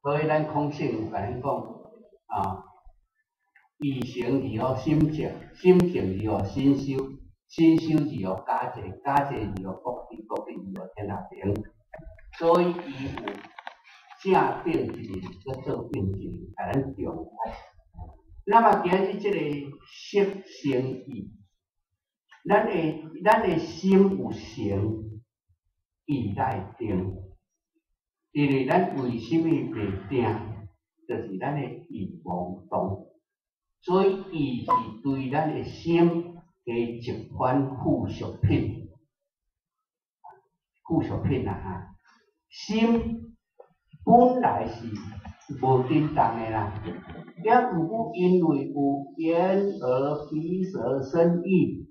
所以咱空性有共咱講啊，意成而予心靜，心靜而予心修，心修而予假借，假借而予國地，國地而予天下平。所以伊有正變一面，閣做變一面，共咱重複。那麼今日這个色成意，咱的心有成，意才會定。因為咱為啥物袂定？就是咱的意妄動，所以意是對咱的心的一款附屬品，附屬品啊！哈，心本來是無振動的啦，抑毋過因為有眼耳鼻舌身意，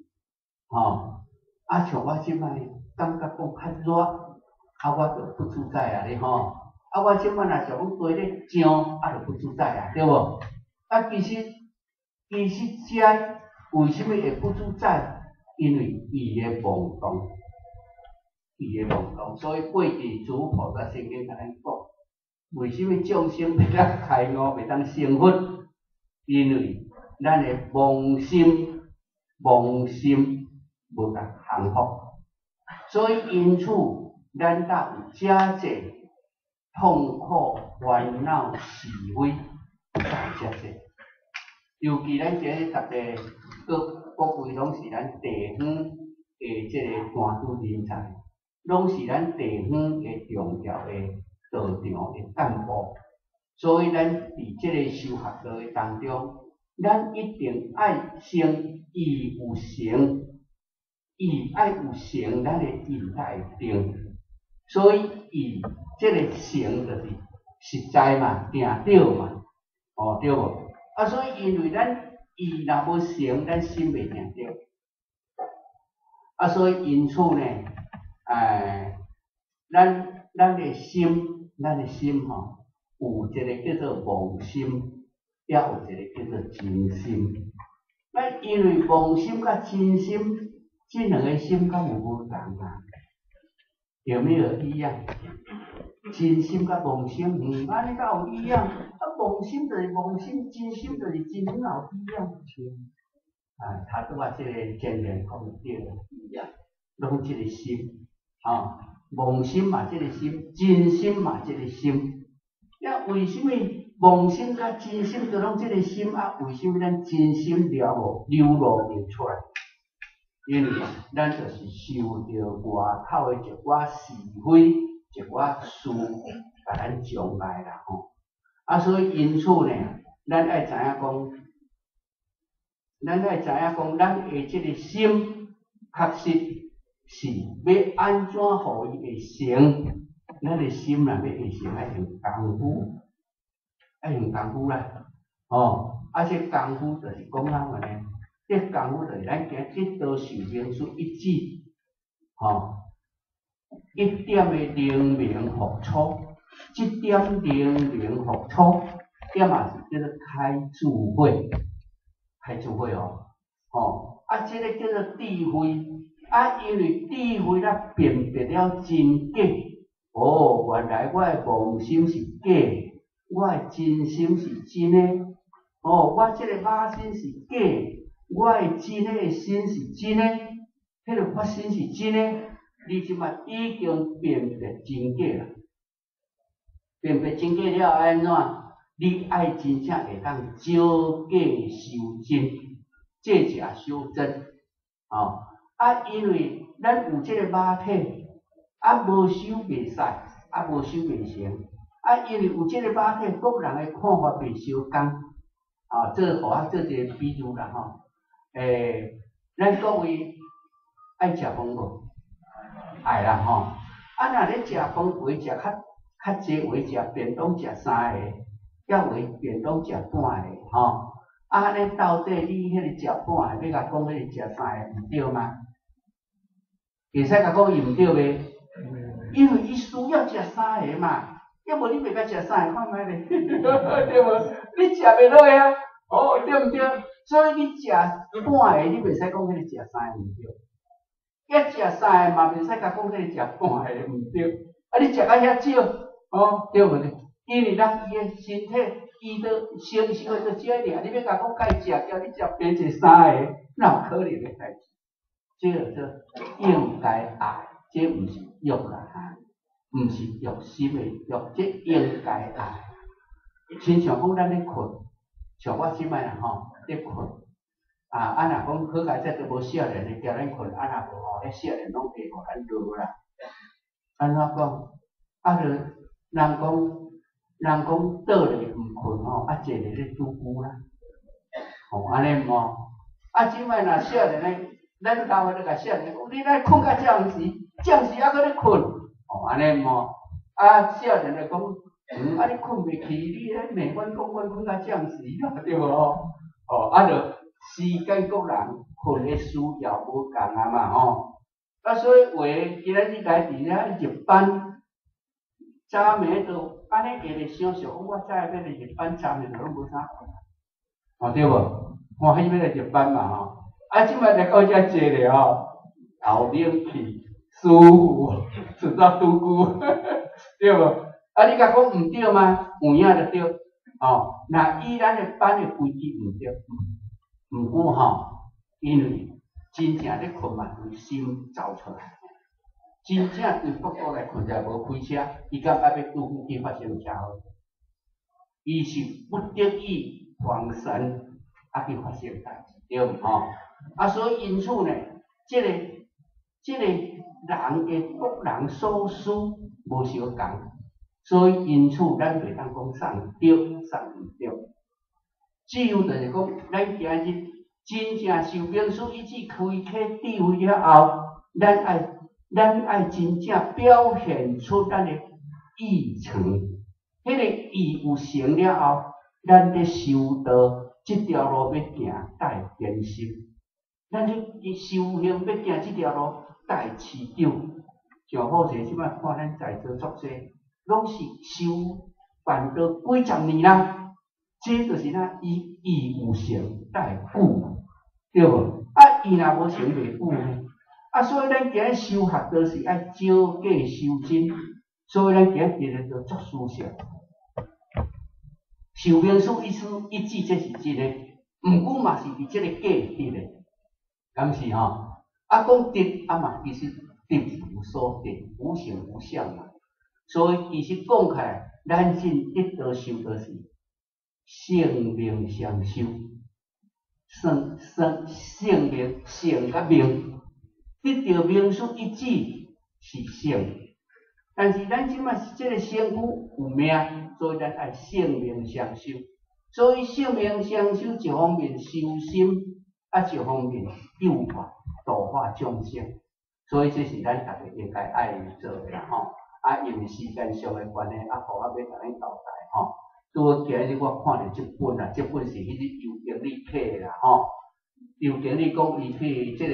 吼，啊像我這擺感覺講較熱，啊我就不自在啊咧吼，啊我這擺若是講雞咧脹，啊就不自在啊，對無？啊其實這為啥物會不自在？因為意的妄動，意的妄動，所以過去諸菩薩曾經共咱講，為啥物眾生袂當開悟，袂當成佛？因為咱的妄心，妄心無共降伏，所以因此咱才有遮濟痛苦、煩惱、是非，才有遮濟。尤其咱今日逐个各位攏是咱地方的這个團隊人才，攏是咱地方的重要的道場的幹部，所以咱佇這个修學道的當中，咱一定愛先意有成，意愛有成，咱的意才會定。所以意這个成就是實在嘛，定著嘛，哦對無？啊，所以因為咱意若無成，咱心袂定著。啊，所以因此呢，咱的心吼，有一个叫做妄心，也有一個叫做真心。咱因為妄心佮真心，這兩个心敢有無仝啊？有沒有異樣？真心佮妄心，按呢敢有異樣？啊，妄心就是妄心，真心就是真心，哪有異樣？啊，頭拄仔這个前面講對異樣，攏這个心，吼，妄心嘛這个心，真心嘛這个心。啊，為啥物妄心佮真心都攏這个心？啊，為啥物咱真心流無流露袂出來？因為咱就是受著外口的一寡是非、一寡事，共咱障礙啦吼。啊，所以因此呢，咱愛知影講，咱的這个心確實是欲按怎予伊會成？咱的心若欲會成，愛用功夫，愛用功夫啦，吼！啊，這功夫就是講哪款呢？這功夫就是咱今日得道受明書一指，吼，一點的靈明復初，這點靈明復初，點嘛是叫做開智慧，開智慧哦，吼！啊，這个叫做智慧，啊，因為智慧咱辨別了真假，哦，原來我的妄心是假，我的真心是真的，哦，我這个肉身是假，我的真的心是真的，彼个法身是真的，你這擺已經辨別真假啦。辨別真假了後按怎？你愛真正會當招假修真，借假修真，吼！啊，因為咱有這个肉體，啊無修袂使，啊無修袂成，啊因為有這个肉體，各人的看法袂相仝，啊，這予我做一個比喻啦吼。咱各位愛食飯無？愛啦吼！啊，若咧食飯，有的食較濟，有的食便當食三個，抑有的便當食半个吼。啊，按呢到底你彼个食半个，欲共講彼个食三个毋對嗎？會使共講伊毋對袂？因為伊需要食三个嘛，抑無你袂共食三个看覓咧，對無？你食袂落啊，哦，對毋對？所以你食半个，你袂使講彼個食三個毋對。抑食三个嘛，袂使共講彼個食半个毋對。啊，你食甲遐少，哦，對無？因為人伊的身體，伊都成熟的就這爾，你欲共講共伊食，叫你食變做三个，哪有可能的代誌？這叫做應該愛，這毋是欲啦，毋是欲心的欲，這應該愛。親像講咱咧睏，像我這擺啦吼，咧睏。啊，若講好佳哉都無少年的叫咱睏，啊若無吼，彼少年攏會予咱落啦。按怎講？啊，著人講倒咧毋睏吼，啊坐咧咧拄久啦。吼，按呢毋吼？啊，這擺若少年的，咱老的就共少年講，你來睏到這昏時，這昏時猶閣咧睏，吼，按呢毋吼？啊，少年的講，啊你睏袂去，你咧罵阮講阮睏到這昏時，對無吼？吼，啊，著時間各人睏的需要無仝啊嘛吼。啊，所以話今仔日來佇遮入班，昨暝就按呢會咧想象，講我早下欲來入班，昨暝就攏無啥睏，吼對無？歡喜欲來入班嘛吼。啊，這擺來到遮坐咧吼，有冷氣，舒服，睡到拄久，對無？啊，你共講毋對嗎？有影就對，吼。若以咱的班的規矩毋對，毋過吼，因為真正咧睏嘛，對心走出來，真正對北部來睏者無開車，伊敢愛欲拄久去發生車禍？伊是不得已恍神，啊去發生代誌，對毋吼？啊，所以因此呢，這個人的各人所需無相仝，所以因此咱袂當講啥對，啥毋對。只有就是講，咱今日真正受明師一指開啟智慧了後，咱愛真正表現出咱的意成，彼個意有成了後，咱咧修道這條路欲行，才會堅心。咱咧修行欲行這條路，才會持久。像好勢這擺看咱在座足濟，攏是修辦道幾十年啦。這就是咱伊意有成，才會久，對無？啊，伊若無成袂久呢。啊，所以咱今日修學都是愛少假修真，所以咱今日就做思想。受明師意思一指這是真的，毋過嘛是佇這個假得的，敢是吼？啊，講得啊嘛，其實得無所得，無形無相嘛。所以其實講起來，咱真得道修道是性命雙修，算算性命性佮命，得著明師一指是性，但是咱這擺這個身軀有命，所以咱愛性命雙修。所以性命雙修，一方面修心，啊一方面救化度化眾生。所以這是咱逐个應該愛做的啦吼。啊，因為時間上的關係，啊，予我欲共恁交代吼。拄好今日我看著這本啊，這本是彼個尤經理寫的啦吼。尤經理講伊去這個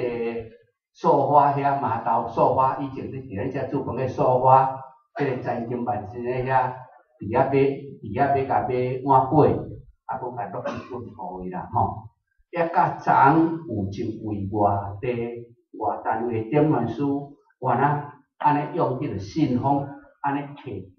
素花遐麻豆素花，以前佇咱遮煮飯的素花，這個財經萬新的遐，佇遐買共買碗粿，啊，閣共落一本予伊啦吼。抑佮昨有一位外地外單位點傳師，原來按呢用彼個信封按呢提